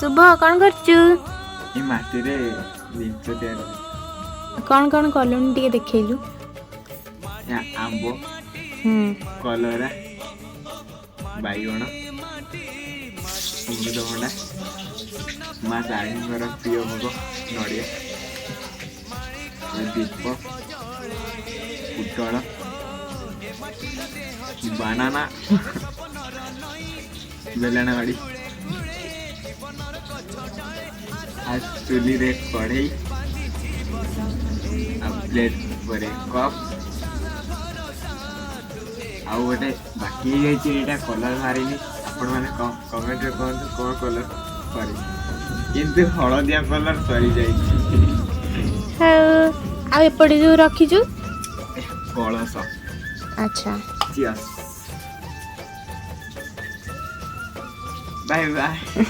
ଶୁଭ, କ'ଣ କରୁଛୁ? ଏ ମାଟିରେ ଜିନିଷ ତିଆରି ହଉଛି। କ'ଣ କ'ଣ କଲୁଣି, ଟିକେ ଦେଖେଇଲୁ। ଏ ଆମ୍ବ, କଲରା, ବାଇଗଣ, ଅମୃତଭଣ୍ଡା, ମା ତାରିଣୀଙ୍କର ପ୍ରିୟ ଭୋଗ ନଡ଼ିଆ, ଏ ଦୀପ, ପୋଟଳ, ବାନାନା, ବେଲଣା ବାଡ଼ି ଆଉ ଚୁଲିରେ କଢ଼େଇ ଆଉ ପ୍ଲେଟ୍ ଉପରେ କପ୍। ଆଉ ଗୋଟେ ବାକି ହେଇଯାଇଛି, ଏଇଟା କଲର୍ ବାହାରିନି। ଆପଣମାନେ କମେଣ୍ଟରେ କୁହନ୍ତୁ କ'ଣ କଲର୍ କରିବି, କିନ୍ତୁ ହଳଦିଆ କଲର୍ ସରିଯାଇଛି। ହଉ, ଆଉ ଏପଟେ ଯୋଉ ରଖିଛୁ? କଳସ। ଆଚ୍ଛା। Cheers, bye bye.